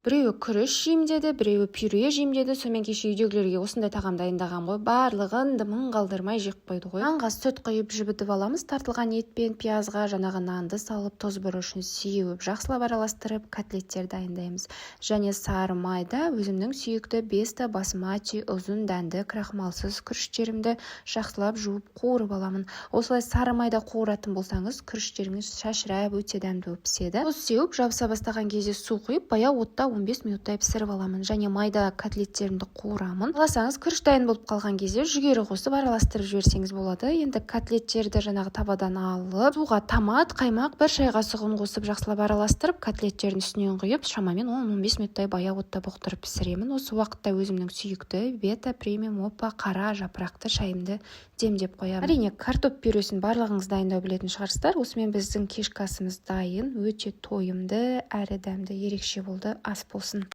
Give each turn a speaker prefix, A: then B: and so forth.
A: Біреуі күріш жеймін деді, біреуі пюре жеймін деді. Сонымен кеше үйдегілерге осындай тағам дайындағанмын ғой, барлығын дымын қалдырмай жеп қойды ғой. Нанға сүт құйып, жібітіп аламыз. Тартылған ет пен пиязға жаңағы нанды салып, тұз, бұрышын сеуіп, жақсылап араластырып, котлеттер дайындаймыз. Және сары майда өзімнің сүйікті Беста басмати ұзын дәнді крахмалсыз күріштерімді жақсылап жуып, қуырып аламын. Осылай сары майда қуыратын болсаңыз, күріштеріңіз шашырап, өте дәмді болып піседі. Тұз сеуіп, жабыса бастаған кезде су құйып, баяу отта 15 минуттай пісіріп аламын және майда котлеттерімді қуырамын. Қаласаңыз, күріш дайын болып қалған кезде жүгері қосып, араластырып жіберсеңіз болады. Енді котлеттерді жаңағы табадан алып, суға томат, қаймақ, 1 шай қасық ұн қосып, жақсылап араластырып, котлеттердің үстінен құйып, шамамен 10-15 минуттай баяу отта бұқтырып пісіремін. Осы уақытта өзімнің сүйікті Бета премиум опа қара жапырақты шайымды демдеп қоямын. Әрине, картоп пюресін барлығыңыз дайындау білетін шығарсыздар. Осымен біздің кешкі асымыз дайын. Өте тойымды әрі дәмді, ерекше болды. Ас болсын!